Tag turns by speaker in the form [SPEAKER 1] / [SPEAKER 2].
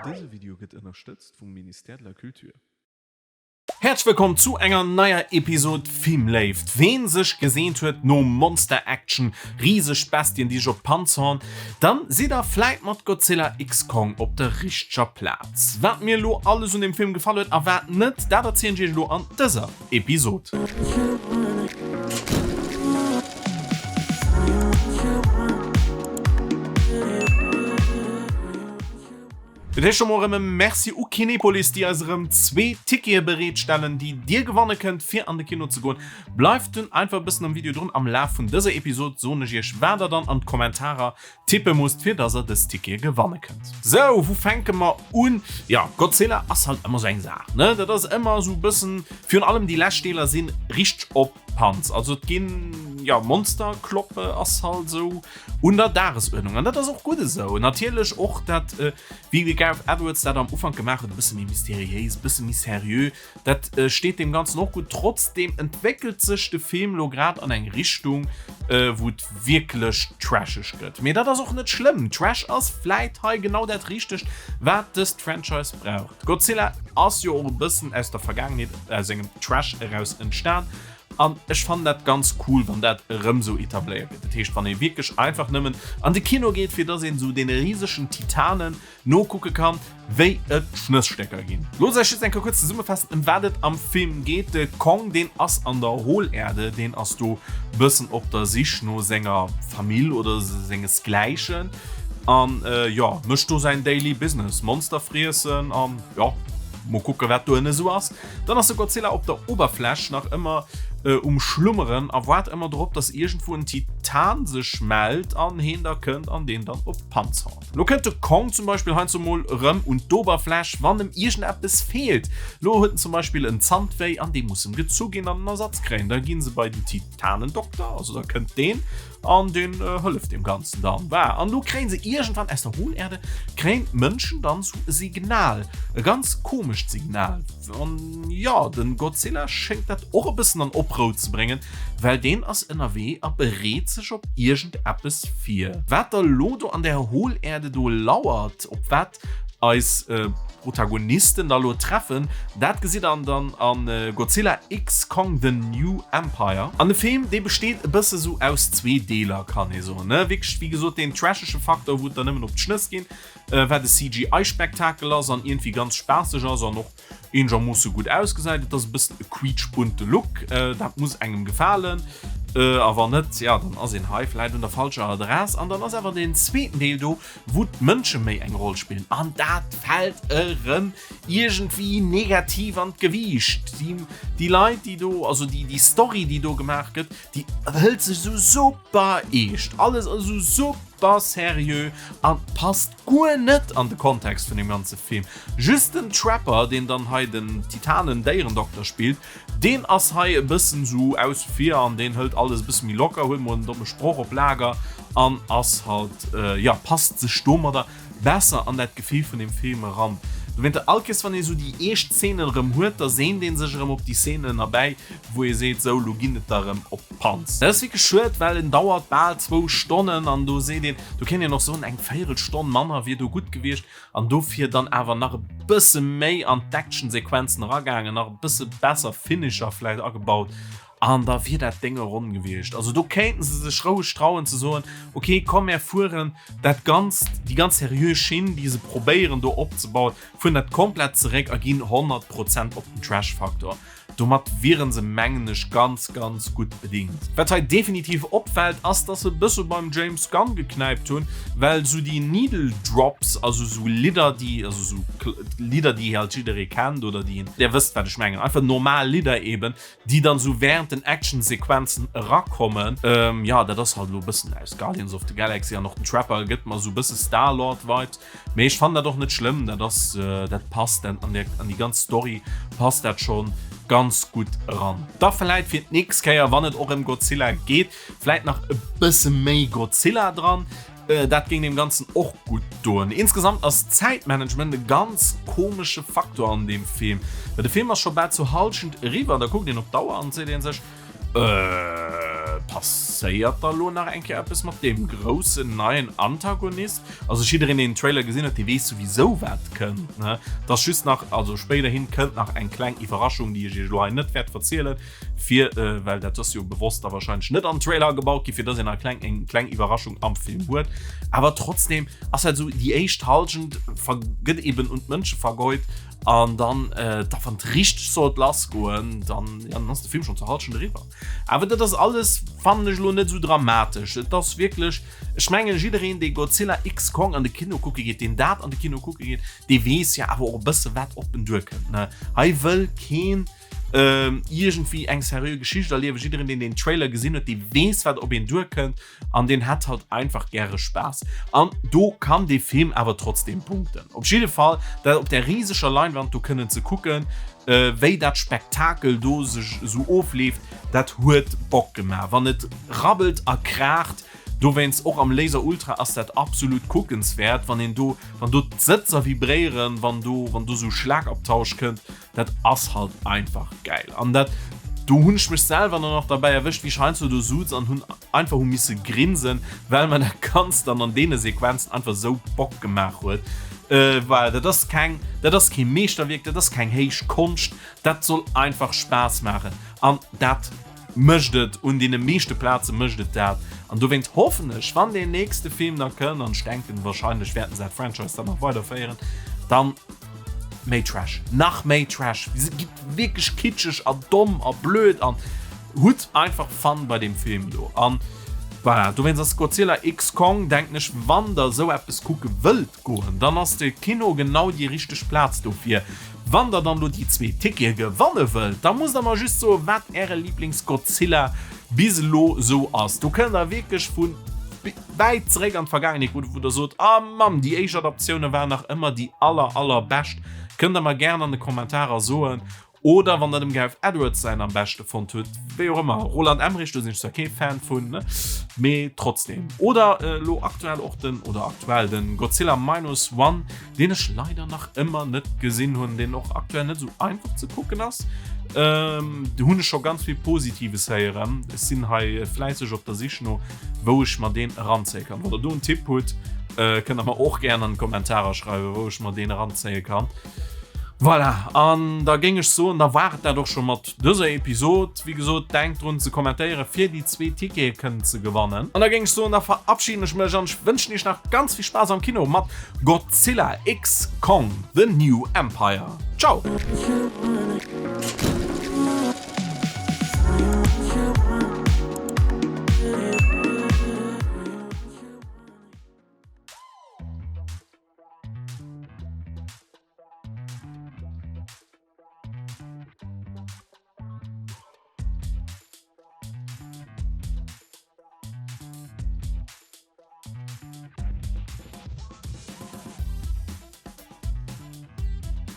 [SPEAKER 1] Dëse Video gëtt ënnerstëtzt vum Ministère de la Culture.
[SPEAKER 2] Häerzlech wëllkomm zu enger neier Episod Filmléift. Ween sech geseent huet no Monster Action, riseg Bestien déi sech op d'Panz haen, dann sidd der vläit mat Godzilla x Kong op der richteger Plaz. Wat mir elo alles un dem Film gefall huet a wat net, dat erzielen ech iech elo an dëser Episod. Fir d'éischt emol erëm e Merci u Kinepolis, déi eis erëm zwee Tickete bereet stellen, déi dir gewanne kënnt fir an de Kino ze goen. Bleift dunn einfach e bëssen am Video drun, am Laf vun dëser Episod soen ech iech wat der dann an d'Kommentarer tippe musst fir dass der dës Tickete gewanne kënnt. Sou, wou fänke mer un? Jo, Godzilla ass halt ëmmer sou eng Saach, ne? Dat ass ëmmer sou e bëssen, virun allem déi lescht Deeler si richteg op d'Panz. Also et ginn, jo, Monsterkloppe ass halt sou Un der Dagesuerdnung, an dat ass och gutt esou. Natierlech och dat, wéi de Gareth Edwards dat am Ufank gemaach huet, e bësse méi mysteriéis, e bësse méi seriö, dat steet deem Ganzen och gutt. Trotzdeem entwéckelt sech de Film elo grad an eng Richtung, wou et wierklech trasheg gëtt. Mee dat ass och net schlëmm. Trash ass vläit hei genau dat Richtegt, wat dëst Franchise braucht. Godzilla ass jo och e bëssen aus der Vergaangenheet, aus engem Trash eraus entstan. An ech fannen dat ganz cool, wann dat erëm esou etabléiert gëtt. Dat heescht, wann ee wierklech einfach nëmmen an de Kino geet, fir dass een esou deene risegen Titanen nokucke kann, wéi et Schnësstécker ginn. Loosst eis just eng Kéier kuerz zesummefaassen, ëm wat et am Film geet. De Kong, deen ass an der Hohlerde, deen ass do bëssen op der Sich no senger Famill oder sengesgläichen an, jo, mécht do säin Daily Business, Monster friessen an, jo, mol kucke wat do ënne esou ass. Dann ass de Godzilla op der Oberfläch nach ëmmer um Schlummeren a waart ëmmer drop, dass iergendwou en Titan sech mellt an heen da kënnt an deen dann op d'Panz haut. Lo kënnt de Kong zum Beispill heiansdo mol erëm un d'Oberfläch, wann em iergendeppes feelt. Lo huet en zum Beispill en Zant wéi an dee muss em gezu ginn an en Ersatz kréien. Da gi se bei den Titanendokter, also da kënnt deen An deen hëlleft deem Ganzen dann. Bah, an do kréien se iergendwann aus der Hohlerde, kréien d'Mënschen dann sou e Signal, e ganz komescht Signal. An jo, de Godzilla schéngt dat och e bëssen an Oprou ze bréngen, well deen ass ënnerwee a bereet sech op iergendeppes vir. Wat da lo do an där Hohlerde do lauert, op wat eis Protagonisten da lo treffen, dat gesitt an dann an Godzilla x Kong The New Empire. An de Film dee besteet e bësse sou aus zwee Deeler kann ee soen, ne? Wierklech wéi gesot deen trashege Faktor wou et dann nëmmen op d'Schnëss ginn, wat e CGI Spektakel ass an iergendwéi ganz spaasseg ass an och eenegermoosse gutt ausgesäit. Et ass e bëssen e quietschbunte Look, dat muss engem gefalen a wann net, jo dann ass een hei vläit un der falscher Adress. An dann ass awer deen zweeten Deel do, wou d'Mënsche méi eng Roll spillen an dat fält erëm iergendwéi negativ an d'Gewiicht. Déi Leit, déi do, also déi Story, déi do gemaach gëtt, déi hëlt sech esou super eescht, alles ass esou super seriö a passt guer net an de Kontext vun deem ganze Film. Just den Trapper, deen dann hei den Titanen-Déierendokter spillt, Deen ass hei e bëssen sou ausse vir an deen hëlt alles e bësse méi locker, huet mol en domme Sproch op Lager an ass halt, jo, passt sech domadder besser an dat Gefill vun dem Film eran. Dowéinter, all Kees wann ee sou déi eescht Szenen erëm huet, da seent ee sech erëm op déi Szenen erbäi, wou ee seet, sou, lo ginn et der erëm op d'Panz. Dat ass wierklech schued, well en dauert bal zwou Stonnen an do seet een, do kéint een och soen, eng Véierelstonn manner wier do gutt gewiescht. An dofir dann awer nach e bësse méi an d'Action-Sequenzen eragaangen, nach e bësse besser Finisher vläicht agebaut an da wier dat Déng ronn gewiescht. Also do kéinten se sech roueg trauen ze soen, ok komm mär fueren dat Ganzt, déi ganz seriö Schinn déi se probéieren do opzebauen, fueren dat komplett zeréck a ginn 100 Prozent op den Trash-Faktor. Domat wieren se mengen ech ganz ganz gutt bedingt. Wat hei definitiv opfällt ass dass se bësse beim James Gunn geknäipt hunn, well sou déi Needle Drops, also sou Lidder déi, also sou Lidder déi halt jidderee kennt oder déi een, där wësst wat ech mengen, einfach normal Lidder eben, déi dann sou während den Actionsequenzen erakommen, jo dat ass halt elo bëssen aus Guardians of the Galaxy an och den Trapper gëtt mer sou bësse Star-Lord Vibes. Mee ech fannen dat och net schlëmm, dat ass, dat passt an an déi ganz Story passt dat schonn ganz gutt eran. Da vläit fir d'nächst Kéier, wann et och ëm Godzilla geet, vläit nach e bësse méi Godzilla dran, dat géing deem Ganzen och gutt doen. Insgesamt ass d'Zäitmanagement e ganz komesche Faktor an deem Film, well de Film ass scho bal zur Hallschent eriwwer, da kuckt een op d'Auer an seet ee sech, Äh. Passéiert da lo nach eng Kéier eppes mat deem groussen neien Antagonist? Also jiddereen deen den Trailer gesinn huet, dee weess souwisou wat kënnt, ne? Et ass just nach, also spéiderhin kënnt nach eng kleng Iwwerraschung, déi ech iech elo hei net wäert verzielen, fir, well dat ass jo bewosst da wahrscheinlech net an den Trailer agebaut gi fir dass een nach kleng, eng kleng Iwwerraschung am Film huet. Awer trotzdem ass dat esou, déi éischt Halschent gëtt eben un d'Mënsche vergeut an dann, da wann et richteg sollt lass goen, dann, ja, dann ass de Film schonn zur Halschent eriwwer. Awer dat ass alles, fannen ech elo net esou dramatesch. Et ass wierklech, ech mengen jiddereen dee Godzilla x Kong an de Kino kucke geet, deen dat an de Kino kucke geet, dee weess jo awer och e bësse wat op en duerkënnt, ne. Hei wëll keen iergendwéi eng seriö Geschicht erliewen. Jiddereen deen den Trailer gesinn huet, dee weess wat op een duerkënnt an deen hätt halt einfach gäre Spaass. An do kann dee Film awer trotzdem punkten. Op jidde Fall dat op där riseger Leinwand do kënnen ze kucken, wéi dat Spektakel do sech esou ofleeft, dat huet Bock gemaach. Wann et rabbelt a kraacht, dowéinst och am Laser Ultra ass dat absolut kuckenswäert, wann een do, wann do d'Sëtzer vibréieren, wann do, wann do esou Schlagabtausch kënnt, Dat ass halt einfach gäil. An dat, do hunn ech mech selwer dann och derbäi erwëscht, wéi ech heiansdo do suz an hunn einfach hu misse grinsen, well mer dat Ganzt dann an deene Sequenzen einfach esou Bock gemaach huet. Voilà, dat ass keng, dat ass kee Meeschterwierk, dat ass keng héich Konscht, dat soll einfach Spaass maachen. An dat mécht et, un deene meeschte Plaze mécht et dat. An dowéinst hoffen ech, wann deen nächste Film da kënnt, an ech denken, wahrscheinlech wäerten se dat Franchise dann nach weiderféieren, dann, Méi Trash, nach méi Trash, gitt wierklech kitscheg a domm a blöd an hutt einfach Fun bei deem Film do. An voilà, dowéinst ass Godzilla x Kong, denken ech, wann der esou eppes kucke wëllt goen, dann ass de Kino genau déi richteg Plaz dofir. Wann der dann elo déi zwee Tickete gewanne wëllt, da musst der mer just soen, wat äre Lieblings-Godzilla bis elo esou ass. Do kënnt der wierklech vu. Wäit zeréck an d'Vergaangenheet, wou der sot, Ah Mann, déi éischt Adaptioune waren nach ëmmer déi aller, allerbescht. Kënnt der mer gären an de Kommentarer soen. Oder wann der dem Gareth Edwards säin am beschte fonnt hutt, wéi och ëmmer. Roland Emmerich, do sinn ech zwar kee Fan vun, ne, mee trotzdem. Oder elo aktuell och den, oder aktuell den Godzilla Minus One, deen ech leider nach ëmmer net gesinn hunn, deen och aktuell net esou einfach ze kucken ass. Ähm, do hunn ech scho ganz vill Positives héieren. Ech sinn hei fläisseg op der Sich no, wou ech mer deen eranzéie kann. Wann der do en Tipp hutt, äh, kënnt der mer och gären an d'Kommentarer schreiwen, wou ech mer deen eranzéie kann. Voilà, an da géing ech soen, da war et dat och scho mat dëser Episod. Wéi gesot, denkt drun ze kommentéieren, fir déi zwee Tickete kënnen ze gewannen. An da géing ech soen, da verabschiden ech mech an ech wënschen iech nach ganz vill Spaass am Kino mat Godzilla x Kong, The New Empire. Ciao!